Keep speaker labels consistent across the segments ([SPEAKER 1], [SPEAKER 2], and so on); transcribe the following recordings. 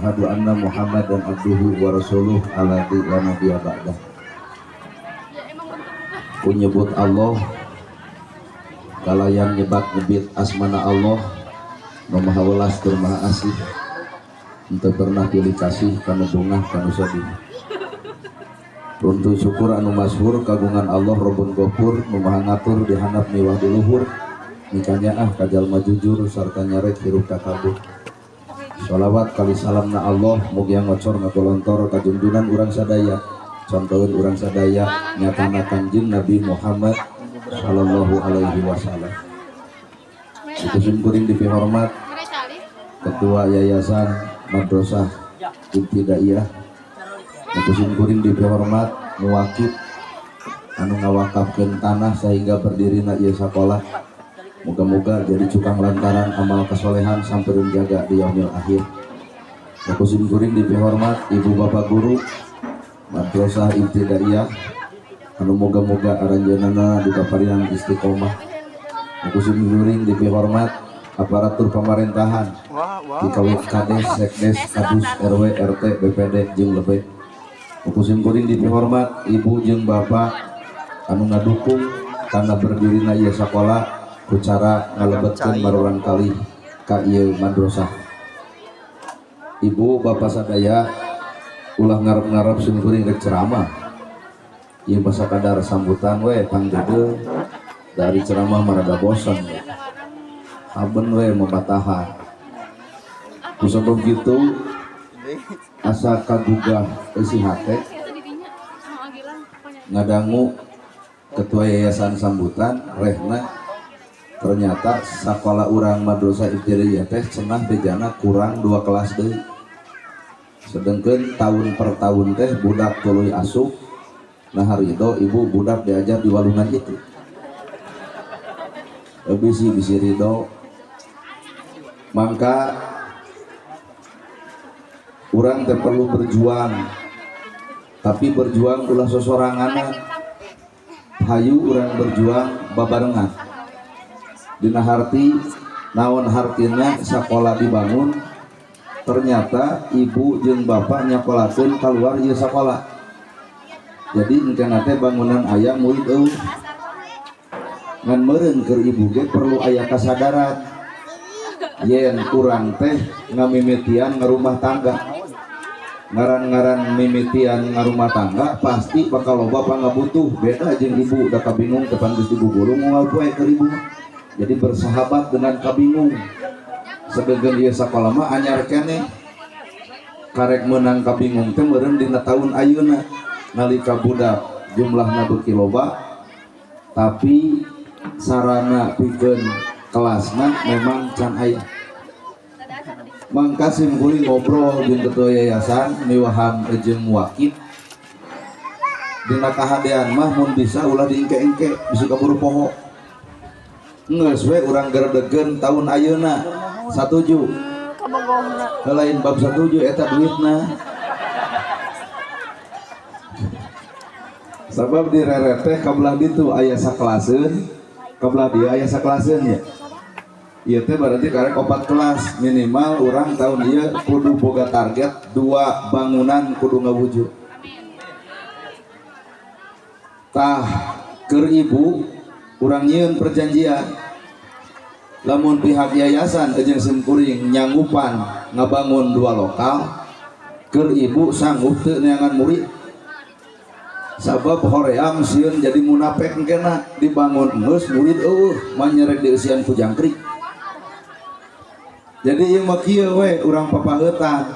[SPEAKER 1] Asyhadu anna Muhammadan abduhu wa rasuluh alladzi la nabiyya ba'dah. Ku nyebut Allah kalayan nyebat nyebit asmana Allah nu maha welas tur maha asih, henteu pernah pilih kasih kanu bungah kanu sedih. Runtuy syukur anu masyhur kagungan Allah Rabbun Ghafur nu maha ngatur di handap miwah di luhur, mikanyaah ka jalma jujur sarta nyarek hirup takabur. Sholawat kali salamna Allah mugia ngocor ngagolontor ka junjunan urang sadaya, contoheun urang sadaya nyatana Kanjeng Nabi Muhammad sallallahu alaihi wasallam. Itu simkuring dipihormat Ketua Yayasan Madrasah Ibtidaiyah, itu simkuring dipihormat muwakif anu ngawakafkeun tanah sehingga berdirina ieu sakola. Moga-moga jadi cukang lantaran amal kesolehan samperin jaga di yaumil akhir. Aku simkuring dipihormat ibu bapak guru Madrasah Ibtidaiyah anu moga-moga aranjeunana dipaparinan istiqomah. Aku simkuring dipihormat aparatur pemerintahan dikawit kades, sekdes, kadus, RW, RT, BPD jeung lebih. Aku simkuring dipihormat ibu jeung bapak anu ngadukung karena berdirina ieu sakola ku cara ngalebetkeun marurang kali ka ieu madrasah. Ibu bapak sadaya, ulah ngarep-ngarep simkuring rek ceramah. Ieu mah sakadar sambutan we pangdeudeuh, dari ceramah mah rada bosan. Haben we membatahan. Ku sabab kitu asa kagugah eusi hate ngadangu ketua yayasan sambutan rehna, ternyata sekolah urang Madrasah Ibtidaiyah teh cenah bejana kurang 2 kelas deui, sedangkan tahun per tahun teh budak tuluy asup. Nah, ridho ibu budak diajar di walungan itu bisi bisi ridho, maka urang teh perlu berjuang, tapi berjuang ulah sosoranganan, hayu urang berjuang babarengan. Dina harti naon hartina sekolah dibangun, ternyata ibu jeung bapak nyakolakeun keluar ieu sekolah, jadi engkena teh bangunan aya, murid eueuh. Ngan meureun keur ibu ge perlu aya kasadaran yen urang teh ngamimitian ngarumah tangga, ngaran-ngaran mimitian ngarumah tangga pasti bakal loba pangabutuh. Beda jeung ibu da kabingung kapan geus digugulung unggal poe keur ibu mah. Jadi bersahabat dengan kabingung, sedengkeun ieu sakola mah anyar keneh, karek meunang kabingung teh meureun dina taun ayeuna nalika budak jumlahna beuki loba, tapi sarana pikeun kelasna memang can aya. Mangka sim kuring ngobrol jeung ketua yayasan miwahan jeung muwakif, dina kahadean mah mun bisa ulah diengke-engke, bisa kaburu poho, geus we urang geredegeun tahun ayeuna. Satuju? Lain bab satuju, eta duitna, sabab direret teh kabelah ditu aya sakelaseun, kabelah dia aya sakelaseun ya. Ieu teh berarti karek 4 kelas minimal. Urang tahun ieu kudu boga target 2 bangunan kudu ngawujud. Tah, keur ibu urang nyieun perjanjian, lamun pihak yayasan jeung simkuring nyanggupan ngabangun 2 lokal, keur ibu sanggup teu neangan murid? Sabab hoream sieun jadi munafik engkena dibangun geus murid eueuh, manyerek dieusian ku jangkrik. Jadi ieu mah kieu we, urang papaheutan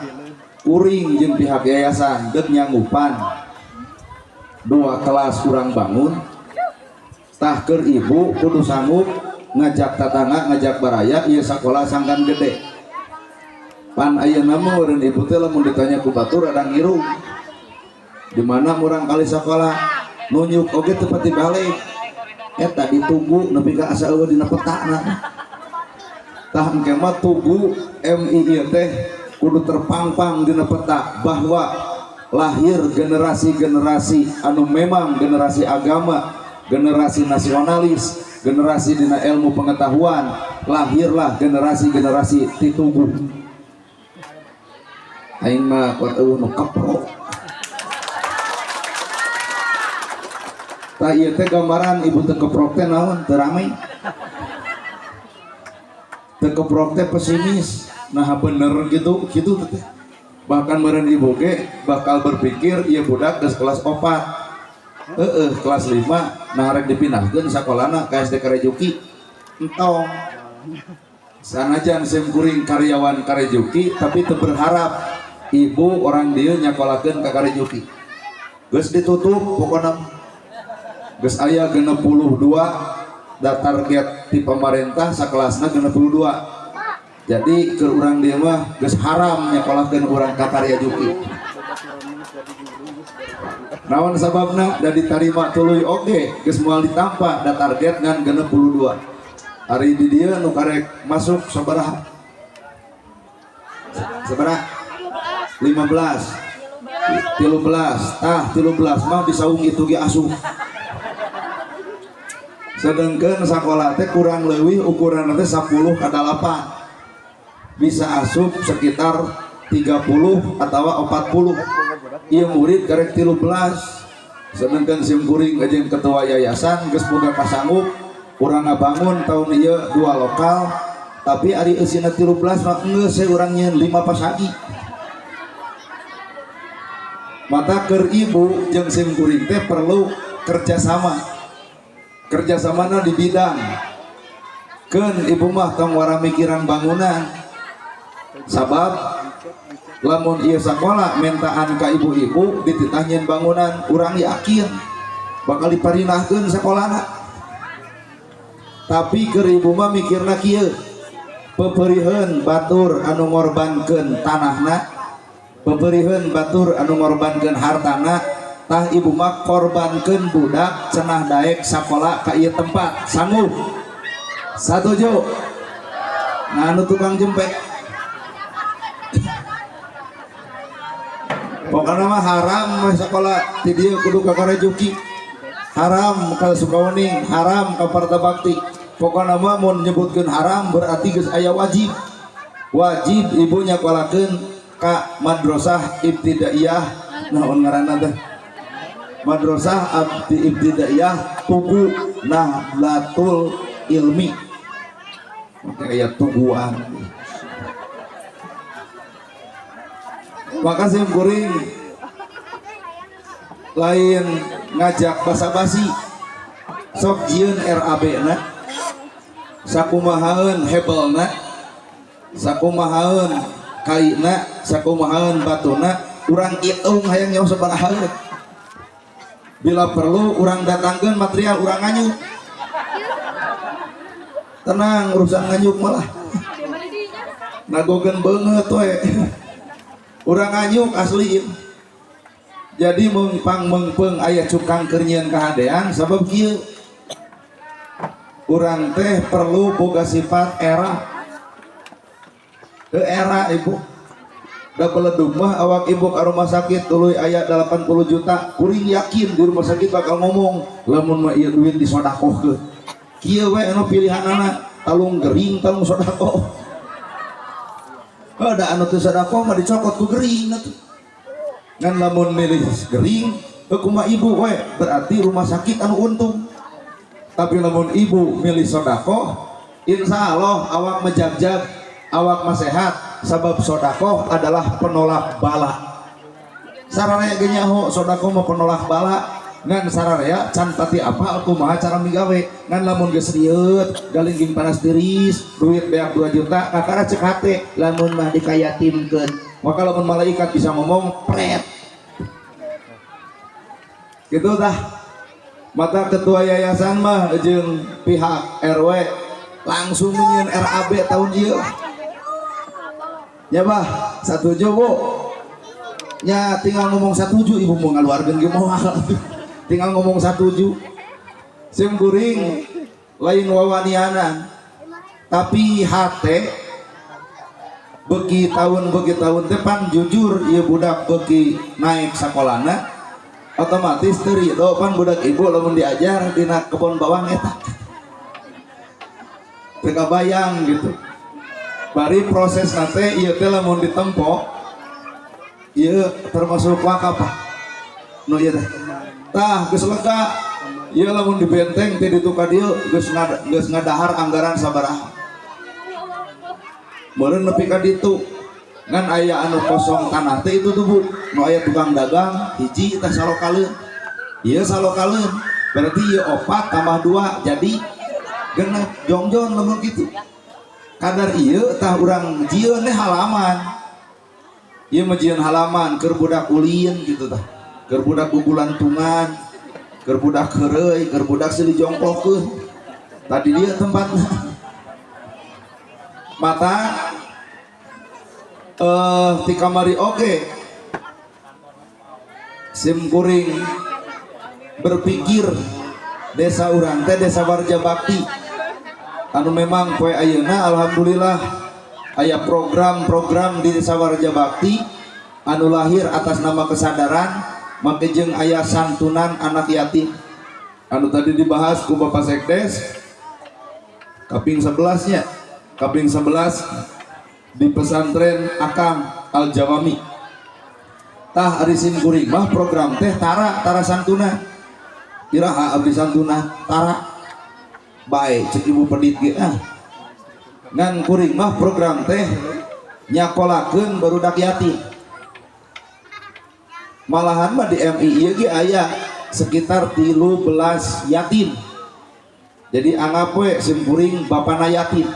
[SPEAKER 1] kuring jeung pihak yayasan deuk nyanggupan 2 kelas urang bangun. Tah, keur ibu kudu sanggup ngajak tatangga, ngajak baraya, ieu sakola sangkan gede. Pan ayeuna mah meureun ibu teh lamun ditanya ku batur ada ngiru di mana murang kali sakola, nunjuk oge teu pati balik, eta ditunggu nepi ka asa eueuh dina petana. Tah, engke mah tugu MI ieu teh kudu terpangpang dina peta bahwa lahir generasi-generasi anu memang generasi agama, generasi nasionalis, generasi dina ilmu pengetahuan, lahirlah generasi-generasi titugu. Aing mah kuat eueuh nu keprok. Tah ieu teh gambaran ibu teu keprok teh naon teu rame. Teu keprok teh pesimis. Nah bener gitu, gitu teh. Bahkan meureun ibu ge bakal berpikir ieu budak geus kelas 4. Heeh, kelas 5 nah rek dipindahkeun sakolana ka SD Karejuki. Entong. Sanajan sim kuring karyawan Karejuki tapi teu berharap ibu orang dieu nyakolakeun ka Karejuki. Geus ditutup pokona geus aya 62 da target ti pemerintah sakelasna 62. Jadi keur urang dieu mah geus haram nyakolakeun urang ka Karejuki. Naon sababna da ditarima tuluy oge geus moal ditampa da target ngan 62. Ari di dieu nu karek masuk sabaraha? Sabaraha? 15. 13. Tah 13 mah disaung itu ge asup. Sedangkan sakola teh kurang leuwih ukuran teh 10 ka 8. Bisa asup sekitar 30 atau 40. Ieu murid karek 13. Sedangkan sim kuring jeung ketua yayasan geus boga kasanggup urang ngabangun tahun ieu 2 lokal tapi ari eusina 13 mah geus we urang nyieun 5 pasagi. Mata keur ibu jeung sim kuring teh perlu kerjasama. Kerjasamana di bidang. Keun ibu mah tong wara mikiran bangunan. Sabab lamun ieu sakola mentaan ka ibu-ibu dititah nyieun bangunan, urang yakin bakal diparinahkeun sakolana. Tapi keur ibu mah mikirna kieu, peperiheun batur anu ngorbankeun tanahna, peperiheun batur anu ngorbankeun hartana, tah ibu mah korbankeun budak cenah daek sakola ka ieu tempat. Sanggup? Satuju? Nah anu tukang jempek pokokna mah haram mah sakola ti dieu kudu ka Karejuki, haram ka Sukawening, haram ka Partabakti. Pokokna mah mun nyebutkeun haram berarti geus aya wajib. Wajib ibu nyakolakeun ka madrasah ibtidaiyah, naon ngaranna teh? Madrasah ibtidaiyah Tugu Nahdlatul Ilmi. Oke, aya tuguan. Maka sim kuring lain ngajak basa-basi sok jieun RAB na sakumahaeun hebelna sakumahaeun kaina sakumahaeun batuna urang hitung hayang nyaho sabaraha. Bila perlu urang datangkeun material urang nganyuk. Tenang urusan nganyuk malah nagogeun beungeut we. Urang nganyuk asli. Jadi mengpang mengpeng aya cukang keur nyieun kahadean sabab kieu. Urang teh perlu boga sifat era. Ke era ibu. Da beledug mah awak ibu ka rumah sakit tuluy aya 80 juta, kuring yakin di rumah sakit bakal ngomong lamun mah ieu duit disodakohkeun. Kieu we anu pilihanana, talung gering talung sodakoh. Ada anu teu sodakoh mah dicokot ku gering atuh. Ngan lamun milih gering kumaha ibu we berarti rumah sakit anu untung. Tapi lamun ibu milih sodakoh, insya Allah awak mejagjag, awak mah sehat. Sabab sodakoh adalah penolak bala. Sararea ge nyaho sodakoh mah penolak bala. Ngan sararea can pati apa kumaha cara migawe. Ngan lamun geus rieut, galingging panas tiris, duit beak 2 juta, kakara cek hate lamun mah dikayatimkeun. Maka lamun malaikat bisa ngomong pret. Gitu tah. Mata ketua yayasan mah jeung pihak RW langsung nyieun RAB tahun ieu. Ya bah, satuju bu. Ya tinggal ngomong satuju ibu mau ngaluarkeun ge moal. Tinggal ngomong satuju. Sim kuring lain wawanianan. Tapi hate beki tahun teh pan jujur ieu budak beki naik sakolana otomatis teu rido pan budak ibu lamun diajar dina kebon bawang eta. Teu kabayang gitu. Bari proses nate ieu teh lamun ditempo Ieu termasuk wakaf nu ieu teh. Tah geus lega. Ieu lamun dibenteng ti ditu ka dieu geus ngadahar anggaran sabaraha. Meureun nepi ka ditu. Ngan aya anu kosong tanah teh itu tuh Bu, nu aya tukang dagang hiji tah salokaleun. Ieu salokaleun. Berarti ieu 4 tambah 2 jadi 6 jongjon lamun kitu. Kadar ieu tah urang jieun teh halaman. Ieu mah jieun halaman keur budak ulin gitu tah. Keur budak gugulantungan, keur budak heureuy, keur budak silih jongkokkeun. Tadi dia tempatna. Mata ti kamari oge sim kuring berpikir desa urang teh desa Warja Bakti anu memang poe ayeuna alhamdulillah aya program-program di desa Warja Bakti anu lahir atas nama kesadaran make jeung aya santunan anak yatim anu tadi dibahas ku Bapak Sekdes kaping 11 nya, kaping 11 di pesantren Akang Al Jawami. Tah ari sim kuring mah program teh tara tara santunan, iraha abdi santunan tara bae cek ibu pedit ge ah. Ngan kuring mah program teh nyakolakeun barudak yatim. Malahan mah di MI ieu ge aya sekitar 13 yatim. Jadi anggap we sim kuring bapana yatim.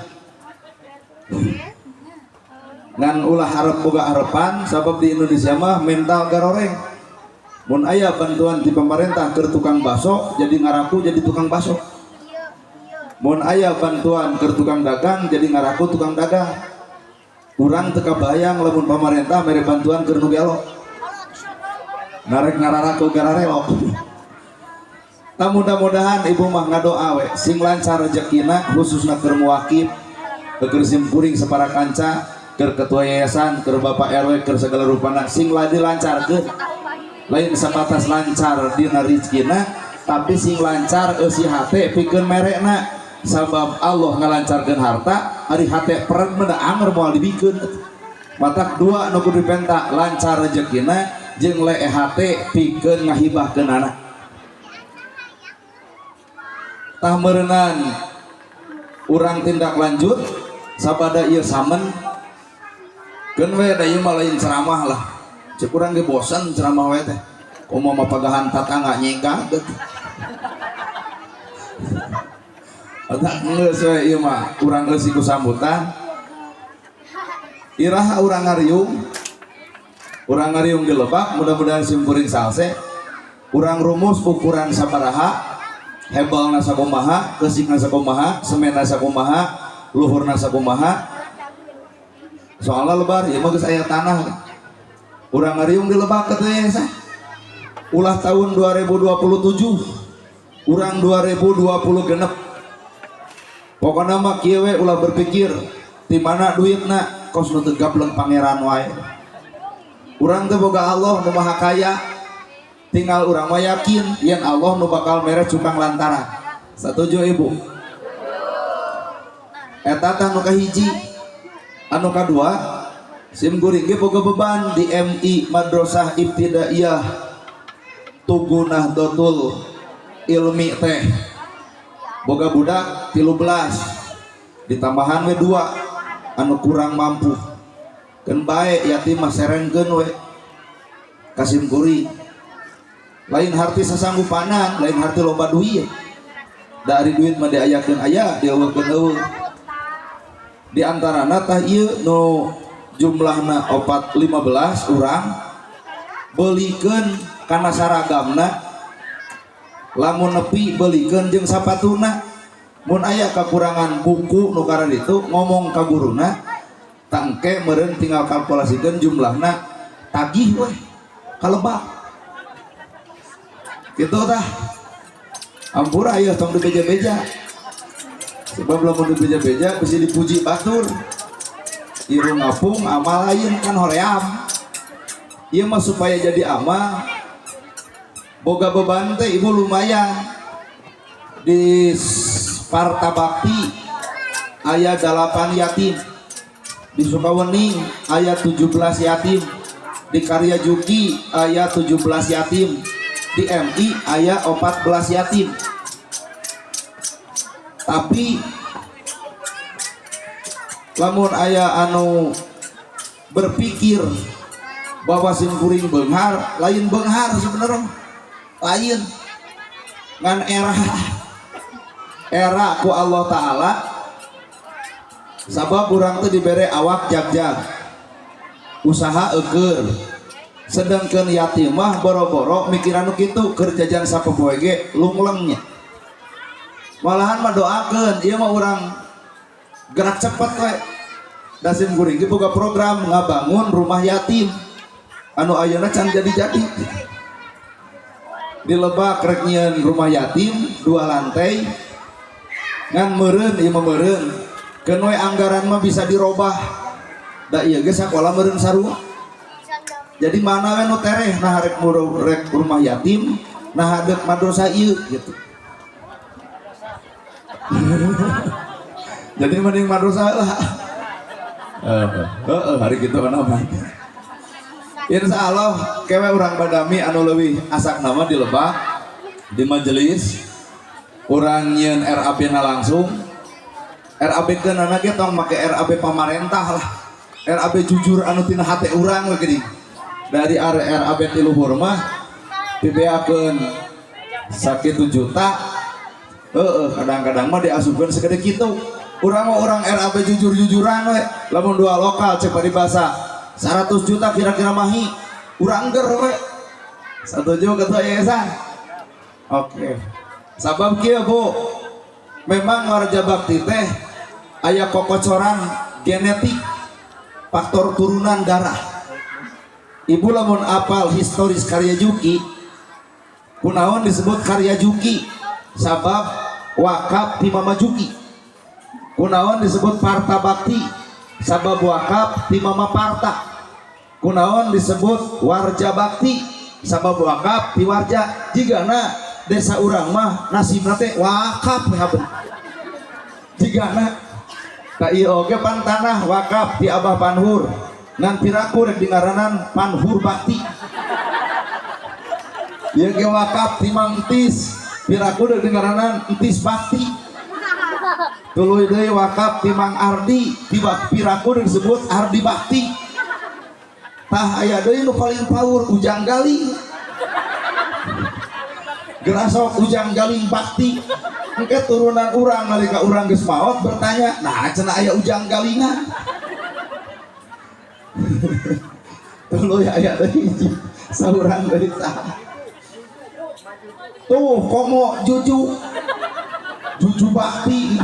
[SPEAKER 1] Ngan ulah harap boga harapan sabab di Indonesia mah mental garoreng. Mun aya bantuan di pemerintah ke tukang baso jadi ngaraku jadi tukang baso. Mun aya bantuan ke tukang dagang jadi ngaraku tukang dagang. Urang teu kabayang lamun pemerintah mere bantuan keur nu gelo. Narek ngararaku gararelo. Tah mudah-mudahan ibu mah ngadoa we sing lancar rezekina khususna keur muwakif, keur sim kuring sapara kanca, keur ketua yayasan, keur bapak RW, keur segala rupana sing dilancarkeun. Lain sabatas lancar dina rezekina tapi sing lancar eusi hate pikeun merekna, sabab Allah ngalancarkeun harta ari hate peren mah da anger moal dibikeun. Matak dua nu kudu dipenta, lancar rezekina jeung lee hate pikeun ngahibahkeun anak. Tah meureunan urang tindak lanjut sabada ieu samen keun we da ieu mah lain ceramah lah. Cek urang ge bosan ceramah we teh. Komo mah pagahan tatangga nyegah gitu. Eta geus we ieu mah urang eusi ku sambutan. Iraha urang ngariung. Urang ngariung di lebak mudah-mudahan simkuring salse. Urang rumus ukuran sabaraha, hebalna sakumaha, keusikna sakumaha, semenna sakumaha, luhurna sakumaha. Soalna lebar ieu mah geus aya tanah. Urang ngariung di lebak teh sah. Ulah tahun 2027, urang 2020 genep. Pokokna mah kieu we ulah berpikir di mana duitna, kos nu teu gableng pangeran wae. Urang teh boga Allah nu maha kaya. Tinggal urang mah yakin yen Allah nu bakal mere cukang lantaran. Satuju ibu? Eta tah nu kahiji. Anu kadua, sim kuring ge boga beban di MI Madrasah Ibtidaiyah Tugu Nahdlatul Ilmi teh. Boga budak 13 ditambahan we 2 anu kurang mampu. Keun bae yatim mah serengkeun we ka sim kuring. Lain harti sasanggupanan, lain harti loba duit. Dari duit mah diayakeun aya, dieuweuhkeun eueuh. Di antarana tah ieu nu jumlahna opat 15 urang beulikeun kana saragamna, lamun nepi beulikeun jeung sapatuna. Mun aya kakurangan buku nu karan itu ngomong ka guruna, tangke meureun tinggal kalkulasikeun jumlahna, tagih weh kalebak gitu tah. Ampura aya tong dibeja-beja, sebab lamun dibeja-beja bisa dipuji batur irung ngapung amal lain kan hoream. Ieu mah supaya jadi amal boga beban teh ibu lumayan. Di Sparta Bakti aya 8 yatim, di Sukawening aya 17 yatim, Di Karya Juki aya 17 yatim, di MI aya 14 yatim. Tapi lamun aya anu berpikir bahwa simkuring beunghar, lain beunghar sebenarnya, lain, ngan era era ku Allah Ta'ala. Sabab urang teh dibere awak jag-jag, usaha eukeur, sedangkan yatim mah boro-boro mikiran nu kitu, keur jajan sapopoe ge lunglengnya. Malahan mah doakeun ieu mah urang gerak cepet we. Da sim kuring ge boga program ngabangun rumah yatim anu ayeuna can jadi-jadi. Di Lebak rek nyieun rumah yatim dua lantai, ngan meureun ieu mah meureun keun we anggaran mah bisa dirobah, da ieu ge sakola meureun sarua. Jadi mana we nu tereh, nah rek rek rumah yatim, nah dek madrasah ieu gitu. Jadi mending madrasah lah. Heeh, hari kitu kana mah. Insya Allah kewe urang badami anu leuwih asak nama di Lebak di majelis urang nyieun RAB na langsung. RAB keunana ge tong make RAB pamarentah lah, RAB jujur anu tina hate urang we geuning. Dari RAB ti luhur mah dibeakeun sakitu juta, heeh, kadang-kadang mah diasupkeun segede kitu. Urang mah urang RAB jujur-jujuran we. Lamun dua lokal cek paribasa 100 juta kira-kira mahi, urang ger we. Setuju ketua yayasan? Oke. Sabab kieu, Bu, memang Warja Bakti teh aya kokocoran genetik, faktor turunan darah. Ibu lamun apal historis Karya Juki, kunaon disebut Karya Juki? Sabab wakaf ti Mama Juki. Kunaon disebut Parta Bakti? Sabab wakaf ti Mama Parta. Kunaon disebut Warja Bakti? Sabab wakaf ti Warja. Jigana desa urang mah nasibna teh wakaf we haben. Jigana ka ieu oge pan tanah wakaf ti Abah Panhur, ngan piraku rek dingaranan Panhur Bakti. Ieu ge wakaf ti Mang Entis, piraku rek dingaranan Entis Bakti. Tuluy deui wakaf ti Mang Ardi, ti piraku rek disebut Ardi Bakti. Tah aya deui nu paling power, Ujang Galing. Gerasok Ujang Galing Bakti. Engke turunan urang nalika urang geus maot bertanya, nah cenah aya Ujang Galingan. Tuluy aya deui hiji saurang deui saha. Tuh komo Juju, Juju Bakti.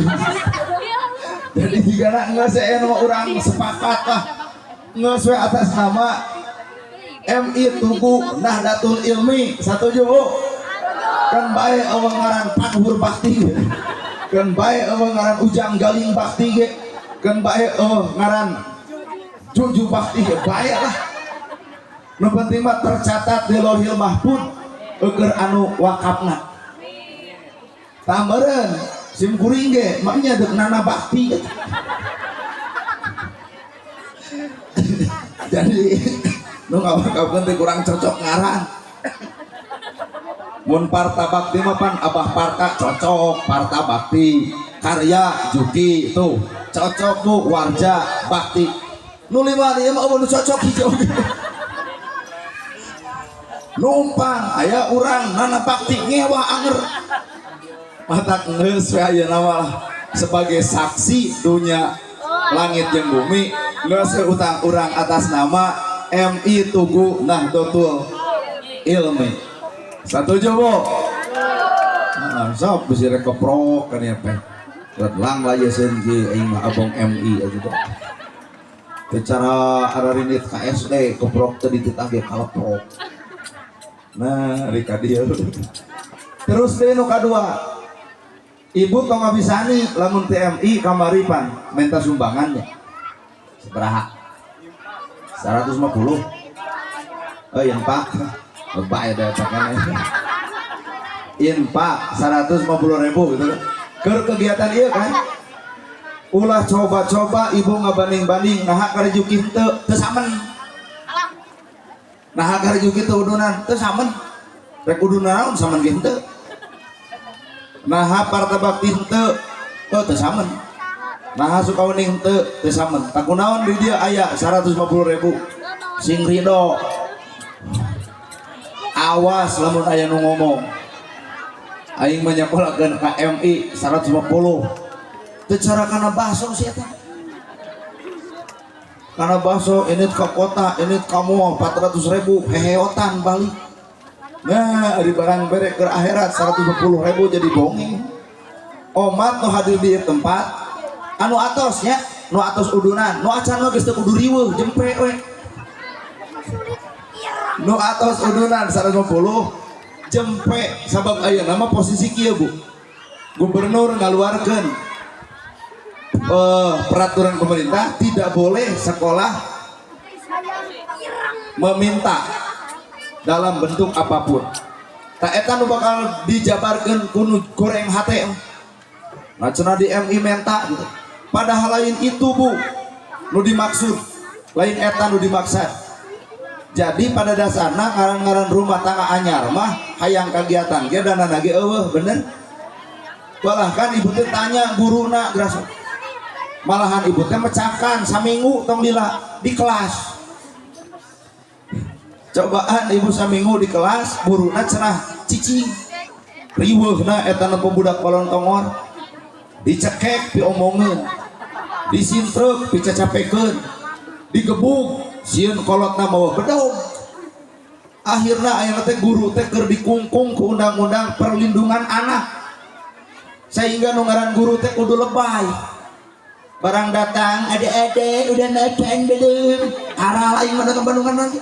[SPEAKER 1] Jadi jika nggak saya urang sepakat lah, nggak sesuai atas nama MI Tugu Nahdlatul Ilmi. Satuju, Bu? Kan bae eueuh ngaran Panhur Bakti, kan bae eueuh ngaran Ujang Galing Bakti ge, kan bae eueuh ngaran Juju Bakti ge, bae lah. Nu penting mah tercatat di Lauhil Mahfud eueur anu wakafna. Tah meureun sim kuring ge maknya deuk Nana Bakti. Jadi nu ngawakafkeun teh kurang cocok ngaran. Mun Parta Bakti mah pan Abah Parta cocok, Parta Bakti, Karya Juki tuh cocok, Bu, Warja Bakti. Nu lima ieu mah eueuh nu cocok hiji oge. Numpang aya urang Nana Bakti ngewa anger. Matak geus we ayeuna mah sebagai saksi dunia langit jeung bumi, geus utang urang atas nama MI Tugu Nahdlatul Ilmi. Satuju, Bu? Nah, sok bisi rek keprok kan ya teh. Lang lah ya seun ki aing mah abong MI aja tuh. Secara ararinit ka SD keprok teh dititah ge kaleprok. Nah, ari ka dieu. Terus deui nu kadua. Ibu tong ngabisani lamun TMI kamari pan minta sumbangannya. Sabaraha? 150. Oh, yang Pak. Bapak ya da kan. Infak 150.000 gitu kan. Keur kegiatan ieu kan. Ulah coba-coba ibu ngabanding-banding naha karejuki henteu teu samen. Nah, agar juga kitu udunan teu samen, rek udunan naon samen ge henteu. Nah, parta bakti henteu, oh teu samen. Nah, Sukauning henteu, teu samen. Tah kunaon di dia aya 150 ribu? Sing ridho. Awas lamun aya nu ngomong aing mah nyakolakeun ka MI 150 teu cara kana baso sih eta, karena baso ini ke kota, ini ka mall 400 ribu, heheotan balik. Nah, di barang bere ke akhirat 150 ribu jadi dongeng. Omat nu hadir di tempat anu atos nya, nu atos udunan, nu acan mah geus teu kudu riweuh, jempe we. Nu atos udunan 150 jempe, sabab ayeuna mah posisi kieu, Bu. Gubernur ngaluarkeun peraturan pemerintah, tidak boleh sekolah meminta dalam bentuk apapun. Tah, eta nu bakal dijabarkeun ku nu goreng hate. Nah, cenah di MI menta gitu. Padahal lain itu, Bu, nu dimaksud, lain eta nu dimaksud. Jadi pada dasarnya ngaran-ngaran rumah tangga anyar mah hayang kegiatan ge dana ge euweuh, bener. Bahkan ibu teh tanya guruna geras. Malahan ibu teh mecakan saminggu tong lila di kelas. Cobaan ibu saminggu di kelas, guruna cenah cicing. Riweuhna eta nu budak balontongor. Dicekek piomongeun. Disintreuk picacapekeun. Digebuk sieun kolotna mawa bedog. Akhirna ayeuna teh guru teh keur dikungkung ku undang-undang perlindungan anak. Sehingga nu ngaran guru teh kudu lebay. Barang datang, "Adik-adik udah makan belum?" Arah lain mana ke Bandungan lagi.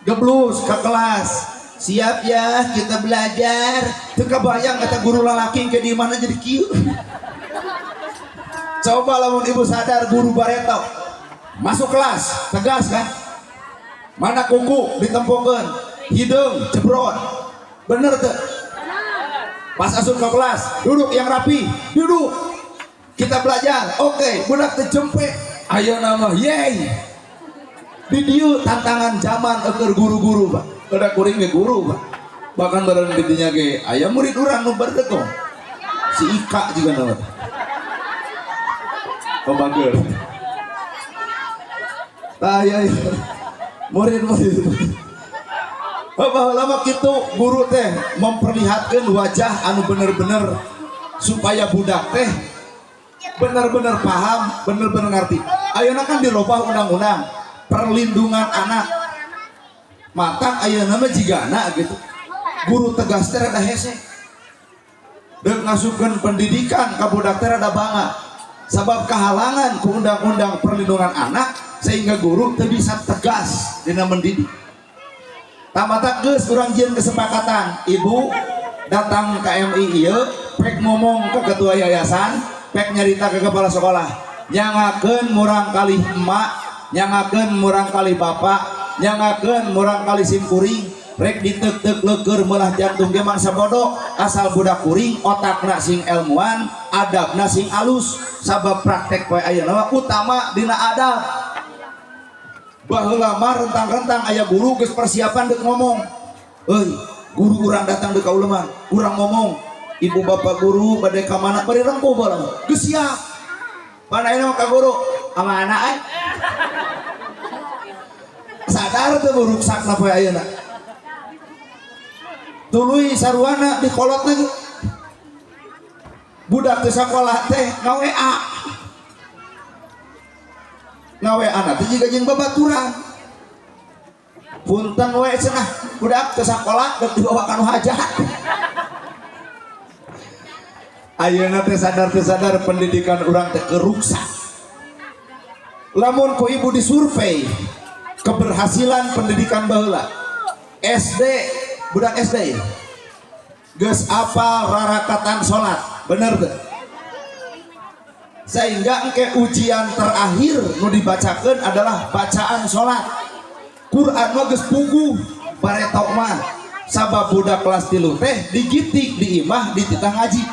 [SPEAKER 1] Geblus ke kelas. "Siap ya, kita belajar." Teu kabayang kata guru lalaki ke di mana jadi kieu. Coba lamun ibu sadar guru bareto masuk kelas, tegas kan? Mana kuku ditempokeun, hideung jebrot. Bener tuh? Pas asup ke kelas, "Duduk yang rapi, duduk. Kita belajar." Oke, budak teh jempe. Ayeuna mah yey. Di dieu tantangan zaman eukeur guru-guru, Pak. Udah kuring ge guru, Pak. Bahkan bareng di dinya ge aya murid urang nu berdekong. Si Ika juga nama. Oh, bager. Tah ya, murid-murid. Baheula mah kitu guru teh memperlihatkan wajah anu bener-bener supaya budak teh bener-bener paham, bener-bener ngerti. Ayeuna kan dirobah undang-undang perlindungan anak. Matak ayeuna mah jigana gitu. Guru tegas teh rada hese. Deuk ngasupkeun pendidikan ka budak teh rada bangga. Sabab kehalangan ku undang-undang perlindungan anak sehingga guru teu bisa tegas dina mendidik. Tah, geus urang jieun kesepakatan, ibu datang ke MI ieu pek ngomong ke ketua yayasan, pek nyarita ke kepala sekolah. Nyangakeun murang kali emak, nyangakeun murang kali bapak, nyangakeun murang kali simkuring, rek ditek-tek leukeur melah jantung ge mangsa bodoh, asal budak kuring otakna sing ilmuan, adabna sing alus, sabab praktek poe ayeuna mah utama dina adab. Baheula mah rentang-rentang aya guru geus persiapan dek ngomong. "Euy, guru urang datang deuk ka uleman, urang ngomong, ibu bapak guru bade ka mana?" Bari rengkuh baheula. Geus siap. Mana ayeuna mah ka guru, "Ka mana ai?" Sadar teu ruksakna poe ayeuna? Tuluy saruana dikolot lagi. Budak teh sakola teh nga-WA. Nga-WA na teh jiga jeung babaturan. "Punten we," cenah, "budak teu sakola dek dibawa ka nu hajat." Ayeuna teh sadar teu sadar pendidikan urang teh keruksak. Lamun ku ibu disurvei keberhasilan pendidikan baheula. SD, budak SD geus apal rarakatan salat, bener teu? Sehingga engke ujian terakhir nu dibacakeun adalah bacaan salat. Quran mah geus puguh bareto mah, sabab budak kelas 3 teh digitik di imah, dititah ngaji.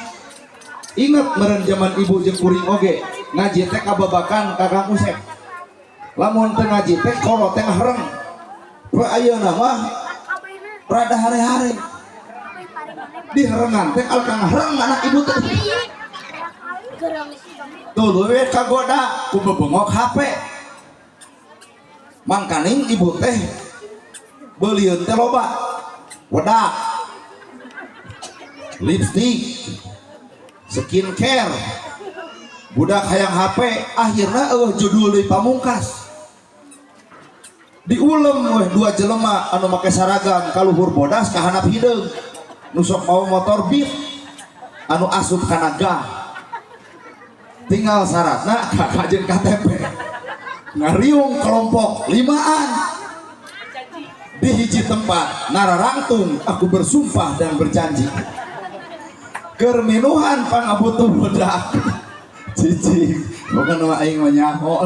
[SPEAKER 1] Ingat meureun zaman ibu jeung kuring oge ngaji teh kababakan Kakang Usep. Lamun teu ngaji teh kolot teh ngahereng. Poe ayeuna mah rada hare-hare. Diherengan teh al kang ngahereng anak ibu teh. Tuluy we kagoda ku bebengok HP. Mangkaning ibu teh beulieun teh loba. Wedak, lipstick, skincare, budak hayang HP, akhirnya euweuh judul deui pamungkas. Diulem weh dua jelema anu make saragam kaluhur bodas kahanap hideung, nu sok mau motor Beat anu asup kana gang, tinggal syaratna KK jeung KTP. Ngariung kelompok limaan di hiji tempat, nararangtung, "Aku bersumpah dan berjanji." Keur minuhan pangabutuh budak cicing, bukan nama aing mah nyaho.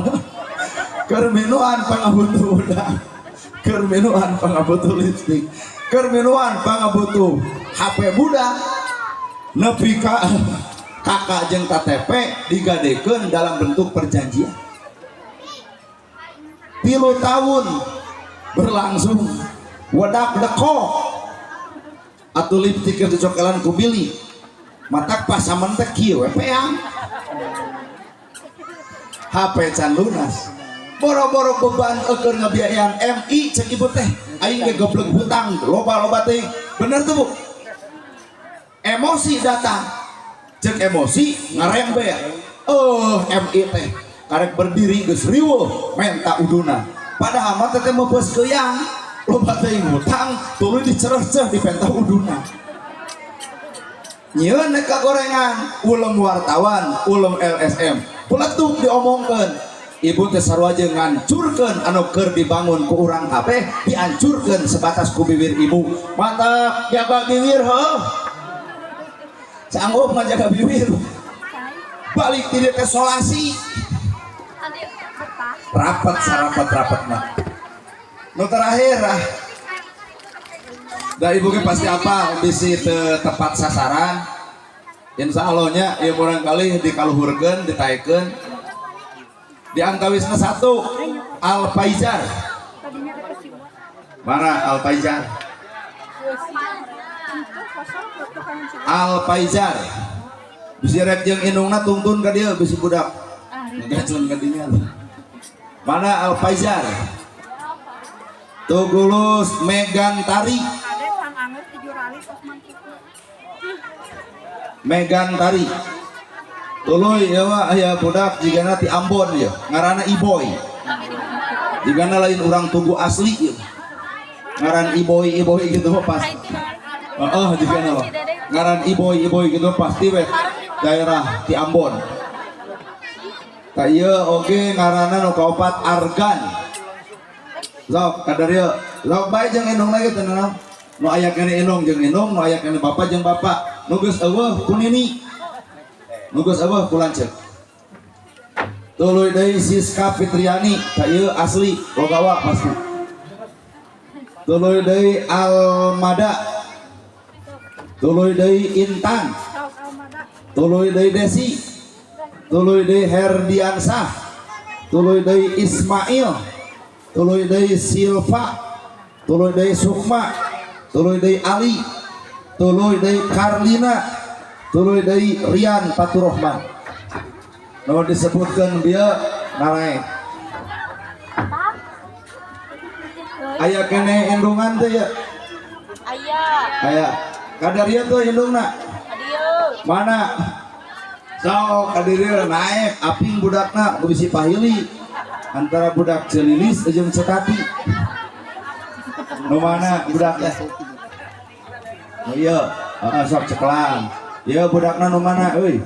[SPEAKER 1] Keur minuhan pangabutuh budak, keur minuhan pangabutuh lipstick, keur minuhan pangabutuh HP budak, nepi ka KK jeung KTP digadekeun dalam bentuk perjanjian. 3 tahun berlangsung, wedak deko atau lipstick yang dicokelan ku bili, matak pasaman teh kieu we peang. HP can lunas, boro-boro beban eukeun ngabiayaan MI, cek ibu teh aing ge goblok, hutang loba-loba teh. Bener tuh, Bu? Emosi datang, cek emosi ngarembe, oh MI teh karek berdiri geus riweuh menta uduna, padahal mah teh meupeus keuyang, loba teh hutang, tuluy dicereh-ceh dipenta uduna. Nyieun gorengan, ulem wartawan, ulem LSM, peletuk diomongkeun. Ibu teh sarua jeung ngancurkeun anu keur dibangun ku urang kabeh, dihancurkeun sebatas ku bibir ibu. Mata jaga bibir heuh, sanggup ngajaga bibir. Balik tidak ke solasi, rapat sarapat rapat mah. Nu terakhir ah. Da ibu ge pasti apa bisi teu tepat sasaran. Insya Allah nya ya murangkalih dikaluhurkeun, ditaekeun. Di antawisna satu Al Faizar. Mana Al Faizar? Al Faizar. Bisi rek jeung indungna tungtun ka dieu, bisi budak. Ngagacun ka dinya. Mana Al Faizar? Tugulus Megan Tari. Megan Tari. Tuluy ya mah aya budak jigana ti Ambon ya, ngaranna Iboy. Jigana lain urang Tugu asli ya. Ngaran Iboy Iboy gitu mah pas. Heeh, jigana mah. Ngaran Iboy Iboy gitu pasti we daerah ti Ambon. Ka ieu oge ngaranna nu kaopat Argan. Sok kadarieu. Sok bae jeung indungna ge teu naon. Nu aya keneh indung jeung indung, nu aya keneh bapak jeung bapak. Nu geus euweuh ku nini. Nu geus euweuh ku lanceuk. Tuluy deui Siska Fitriani, ka ieu asli Logawa pasti. Tuluy deui Almada. Tuluy deui Intan. Tuluy deui Desi. Tuluy deui Herdiansah. Tuluy deui Ismail. Tuluy deui Silva. Tuluy deui Sukma. Tuluy deui Ali. Tuluy deui Karlina. Tuluy deui Rian Faturrahman. Nu disebutkeun bieu narae. Aya keneh indungan teh ya?
[SPEAKER 2] Aya.
[SPEAKER 1] Aya. Kadarieu tuh indungna.
[SPEAKER 2] Adieu.
[SPEAKER 1] Mana? Sok kadirieu naek aping budakna bisi pahili. Antara budak Celilis jeung Cetati. Nu mana budak teh? Oh iya, heeh, sok cekelan. Ieu budakna nu mana euy?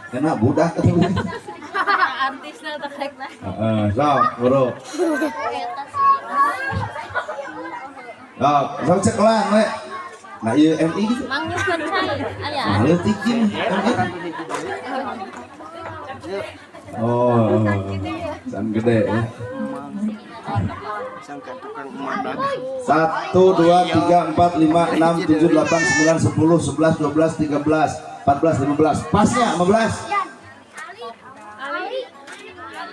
[SPEAKER 1] Kena budak atuh.
[SPEAKER 2] Artisna teh rekna.
[SPEAKER 1] Heeh, sok buru.
[SPEAKER 2] Eta sih.
[SPEAKER 1] Sok, sok cekelan we. Nah, ieu MI gitu.
[SPEAKER 2] Mang nyukeun cai. Aya.
[SPEAKER 1] Nah, leutik ieu MI. Oh, can gede ya.
[SPEAKER 3] Sangka tukang emak dagang.
[SPEAKER 1] 1, 2, 3, 4, 5, 6, 7, 8, 9, 10, 11, 12, 13, 14, 15. Pasnya 15.
[SPEAKER 2] Ali.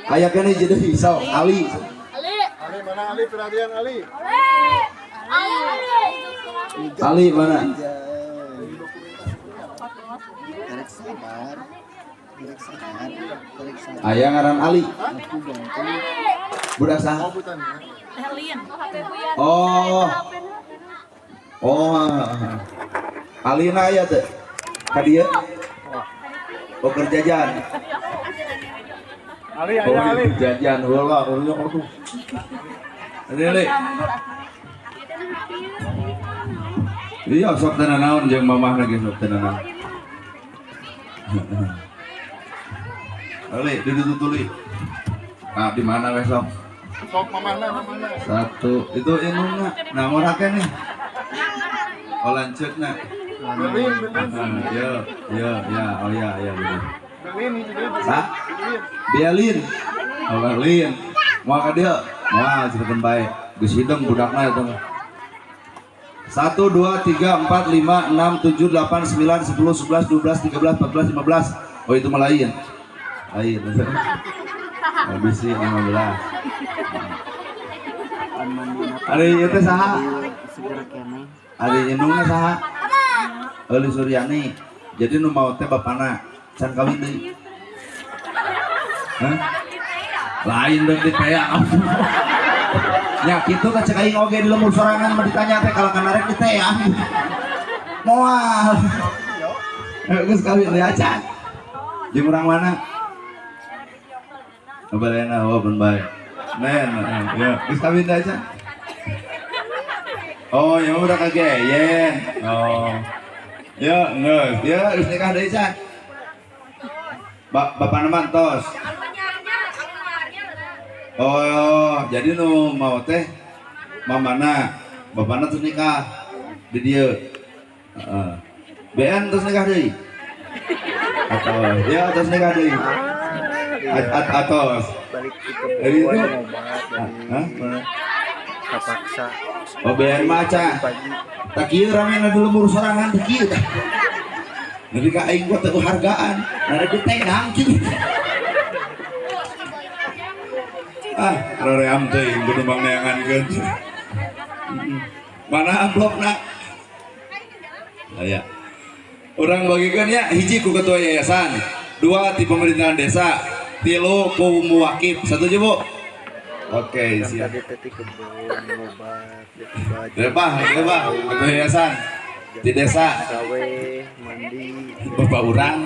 [SPEAKER 1] Aya keneh jadi sok Ali.
[SPEAKER 2] Ali.
[SPEAKER 3] Ali mana Ali perhatian Ali.
[SPEAKER 2] Ali.
[SPEAKER 1] Ali mana?
[SPEAKER 4] Tarik sabar. Tarik sabar. Tarik sabar.
[SPEAKER 1] Aya ngaran Ali.
[SPEAKER 4] Aku ganteng.
[SPEAKER 1] Budak saha?
[SPEAKER 3] Oh bukan ya.
[SPEAKER 2] Herlin.
[SPEAKER 1] Oh. Oh. Alina aya teu? Ka dieu? Oh, keur jajan.
[SPEAKER 3] Ali
[SPEAKER 1] Oh,
[SPEAKER 3] aya Ali.
[SPEAKER 1] jajan heula heula atuh. Ali Ali. Iya sok teu nanaon jeung mamahna ge sok teu nanaon. Ali, duduk tuli. Ah, di mana we sok?
[SPEAKER 3] Sok mamahna mamahna.
[SPEAKER 1] Satu, itu indungna. Nah, ngorake nih. Oh, lanceukna.
[SPEAKER 3] Berlin Berlin.
[SPEAKER 1] Ah, yo, yo, ya, oh ya, ya bener.
[SPEAKER 3] Berlin ini juga.
[SPEAKER 1] Sa?
[SPEAKER 3] Berlin.
[SPEAKER 1] Bialin. Oh, Berlin. Moal ka dieu? Moal ceritakeun bae. Geus hidung budakna eta mah. 1 2 3 4 5 6 7 8 9 10 11 12 13 14 15. Oh, itu mah lain. Lain. Habis sih 15. Ari ieu teh saha?
[SPEAKER 4] Segera keneh.
[SPEAKER 1] Ari indungna saha? Euli Suryani. Jadi nu maot teh bapana can kawin deui. Hah? Lain deui ditea. Ya kitu kan cek aing oge di lembur sorangan mah ditanya teh kalau kana rek ditea. Moal. Geus kawin deui acan. Jeung urang mana? Balena oh ben bae. Nen, ya, geus kawin deui acan. Oh, ya udah kageyen. Oh. Ya, geus. Ya, geus nikah deui can. Bapana mah tos. Oh, jadi nu mau teh mamana, bapana terus nikah di dieu. Heeh. BN terus nikah deui. Atau ya terus nikah deui. Atos.
[SPEAKER 4] Balik ke
[SPEAKER 1] Jadi
[SPEAKER 4] kebun
[SPEAKER 1] itu
[SPEAKER 4] obat dari
[SPEAKER 1] Hah? Mana?
[SPEAKER 4] kapaksa.
[SPEAKER 1] Oh, BN mah aca.
[SPEAKER 4] Pagi.
[SPEAKER 1] Tak kieu rame di lembur sorangan teh kieu tah. Nepi ka aing gua teu hargaan, na diteang kieu. Ah, roream teuing kudu neangankeun. Mana amplopna? Aya. Urang bagikeun ya, hiji ku ketua yayasan, dua ti pemerintahan desa, tilu ku muwakif. Setuju, Bu? Oke,
[SPEAKER 4] Kan
[SPEAKER 1] siap.
[SPEAKER 4] tadi teh kebun obat, obat.
[SPEAKER 1] Berapa? Berapa? Ketua yayasan di desa.
[SPEAKER 4] Gawe mandi.
[SPEAKER 1] Bapak urang.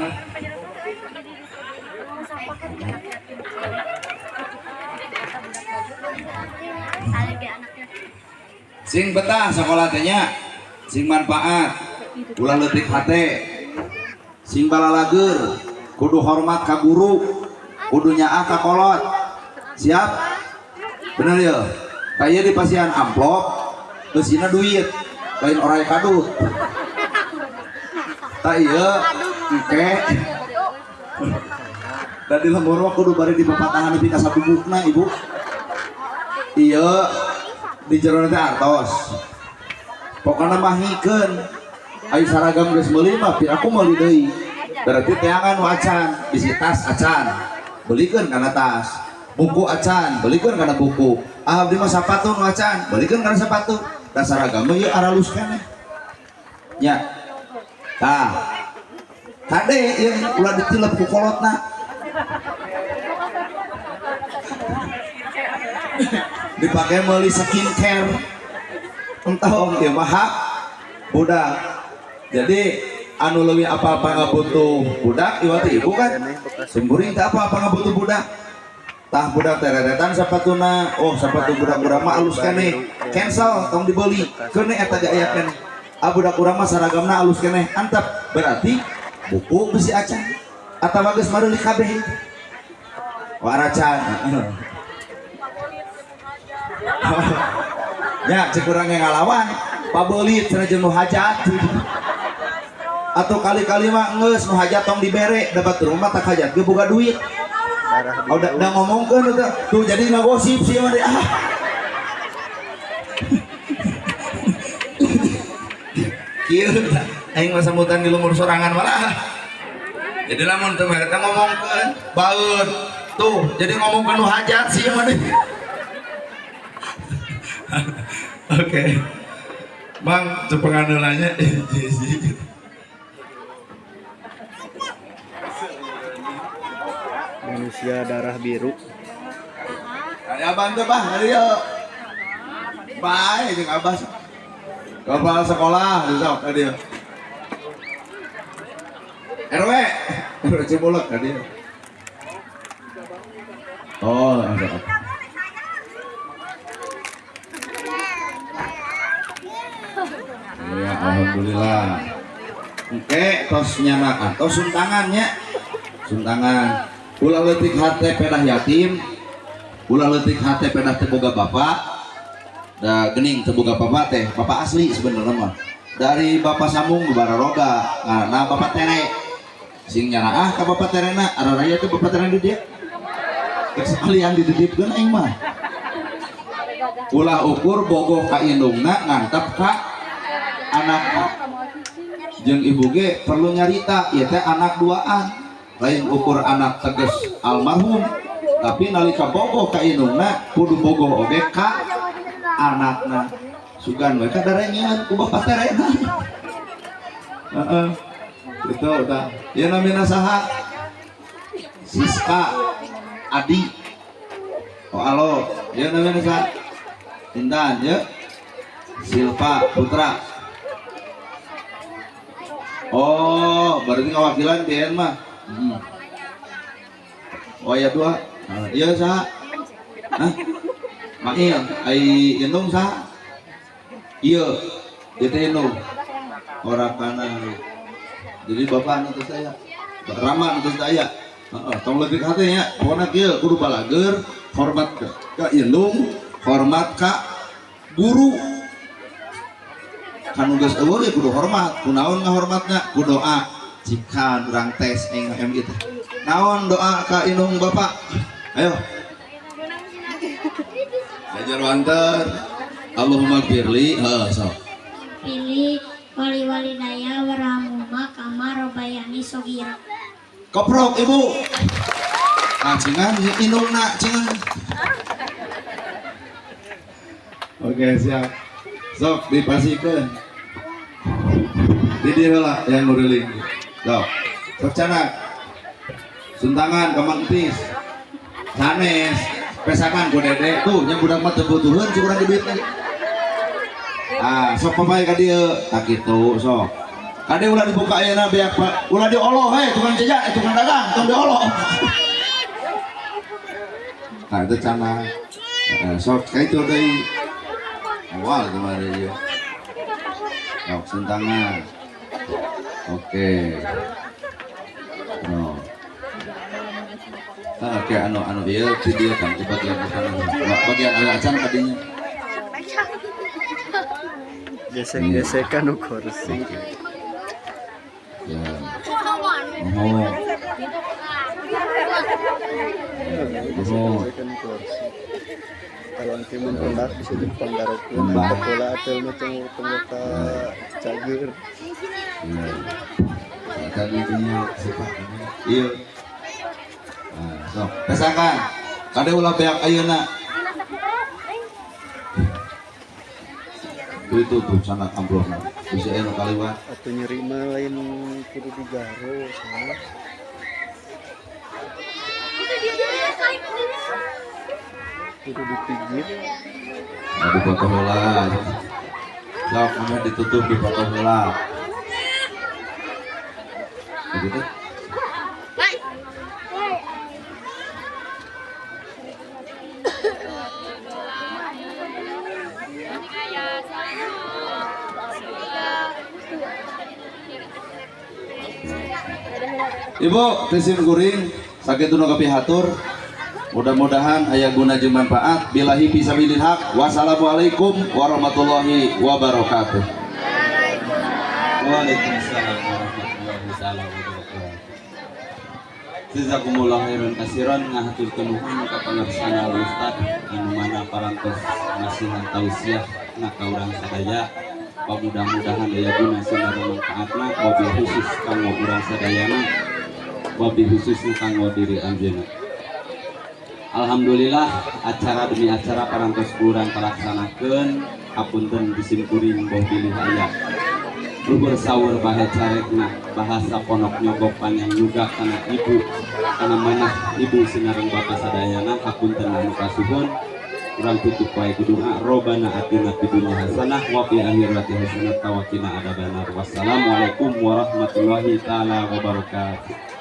[SPEAKER 1] Sing betah sekolah teh nya, sing manfaat, ulah leutik hate, sing balalageur, kudu hormat ka guru, kudu nyaah ka kolot. Siap? Bener ya? Kaya di pasian amplop, eusina duit, lain oray kadut. Tak iya, engke. Tadi lembur mah kudu bari di papatahan nepi ka sabubukna ibu. Iya, di jero teh artos. Pokona mah hikeun. Ai saragam geus meuli mah pi aku meuli deui. Berarti teangan nu acan, bisi tas acan. Belikeun kana tas. Buku acan, belikeun kana buku. Ah abdi mah sapatu nu acan, belikeun kana sapatu. Da saragam mah ieu aralus keneh. Nya. Tah. Kade ieu ulah ditilep ku kolotna. Dipakai meuli skincare. Entah om ieu mah hak budak. Jadi anu leuwih apa-apa ngabutuh budak ieu teh ibu kan. Simkuring teh apa-apa ngabutuh budak. Tah budak teh reretan sapatuna, oh sapatu budak urang mah alus keneh. Cancel tong dibeli. Keuneh eta ge aya keneh. Ah budak urang mah saragamna alus keneh. Antep berarti buku bisi acan. Atawa geus mareuli kabeh. Waracan. Ya, cek urang ge ngalawan, pabeuli cenah jeung nu hajat. Atau kali-kali mah geus nu hajat tong dibere, da batur mah tak hajat ge boga duit.
[SPEAKER 4] Darah
[SPEAKER 1] Oh, da ngomongkeun eta. Tuh jadi ngagosip sih mah deh. Ah. Kieu aing mah sambutan di lumur sorangan malah. Jadi lamun teu mere teh ngomongkeun, baeud. Tuh, jadi ngomong ke nu hajat sih mana. Oke. Bang, cepengan nanya.
[SPEAKER 4] Manusia darah biru.
[SPEAKER 1] Ada abang tuh, Bah, ayo. Bae jeung Abah. Kepala sekolah, sok tadi. RW, RW Cibulek tadi. Oh, ada. Ya, alhamdulillah. Oke, tos nyanak atau suntangannya. Suntangan. Ulah leutik hate pedah yatim, ulah leutik hate pedah teu boga bapak. Da geuning teu boga bapak teh, bapak asli sebenarnya mah. Dari bapak sambung bararoga, ngaranna bapak tere. Sing nyaraah ka bapak terena, araraya teh bapak terena di dieu. Geus sekalian dititipkeun aing mah. Ulah ukur bogoh ka indungna ngantep ka anakna. Jeung ibu ge perlu nyarita ieu teh anak duaan. Lain ukur anak teges almarhum, tapi nalika bogoh ka indungna kudu bogoh oge ka anakna. Sugan we kadarengeun ku bapak terena. Heeh. Gitu udah. Ieu namina saha? Siska Adi. Oh alo, ieu namina saha? Intan ye. Silva Putra. Oh, berarti ngawakilan DN mah. Oh ya dua. Iya saha? Hah? Mail, ai indung saha? Iya, ieu teh indung. Orang kana. Jadi bapak nu teu saya. Rama nu teu saya. Heeh, tong leutik hate nya. Pokona kieu kudu balager, hormat ka indung, hormat ka guru. Kanu geus eueuh ge kudu hormat. Kunaon ngahormatna? Ku doa. Cikan urang tes aing MI teh. Naon doa ka indung bapak? Ayo. Belajar wanter. Allahumma gfirli. Heeh, sok.
[SPEAKER 5] Pilih wali-wali daya warhamhuma kama robayani sogira.
[SPEAKER 1] Koprok ibu. Ah cingan indungna cingan. Oke, siap. Sok dipasikeun. Di dieu heula yang nguriling. Sok. Sok canak. Suntangan ka Mang Entis. Sanes pesakan ku Dede tuh nya budak mah teu butuheun si urang di duit lagi. Ah, sok papae ka dieu. Tah kitu sok. Kade ulah dibuka ayeuna beak Pak. Ulah dioloh we tukang jajan, tukang dagang, tong dioloh. Nah, itu canak. Sok ka itu deui. Awal kemarin ieu. Sok suntangan. Oke. No. Ah, oke, anu anu ieu ti dieu kan di bagian sana. Bagian anu acan tadinya.
[SPEAKER 4] Gesek-gesekan nu kursi.
[SPEAKER 1] Ya. Oh.
[SPEAKER 4] Gesek-gesekan kursi. Kalau nanti mun pendak bisa dipanggarokeun
[SPEAKER 1] Kembang.
[SPEAKER 4] bola atel mah tunggu tunggu ka cager.
[SPEAKER 1] Iya. Kan intinya sifat ini. Iya. Nah, sok pesakan. Kade ulah beak ayeuna. Itu tuh sangat amplopna. Bisa aya nu kaliwat.
[SPEAKER 4] Atuh nyeri mah lain kudu digaro salah. Kudu dipijit.
[SPEAKER 1] Nah, dipoto heula. Sok mah ditutup dipoto heula. Begitu. Ibu, tisim kuring, sakitu nu kapihatur. Mudah-mudahan aya guna jeung manfaat. Billahi fisabilil haq. Wassalamualaikum warahmatullahi wabarakatuh.
[SPEAKER 6] Waalaikumsalam warahmatullahi wabarakatuh. Jazakumullah khairan kasiran ngahaturkeun nuhun ka pangersana Ustad anu mana parantos masihan tausiah na ka urang sadaya. Mudah-mudahan aya guna sinar manfaatna wabil khusus kanggo urang sadayana, wabil khususna kanggo diri anjeunna. Alhamdulillah, acara demi acara parantos ku urang kalaksanakeun. Hapunten di simkuring boh bilih aya luhur saur bahe carekna, bahasa ponok nyogok panjang juga kana ibu, kana manah ibu sinareng bapak sadayana. Hapunten anu kasuhun. Urang tutup wae ku doa. Robana atina fid dunya hasanah wa fil akhirati hasanah wa qina adzabannar. Wassalamualaikum warahmatullahi taala wabarakatuh.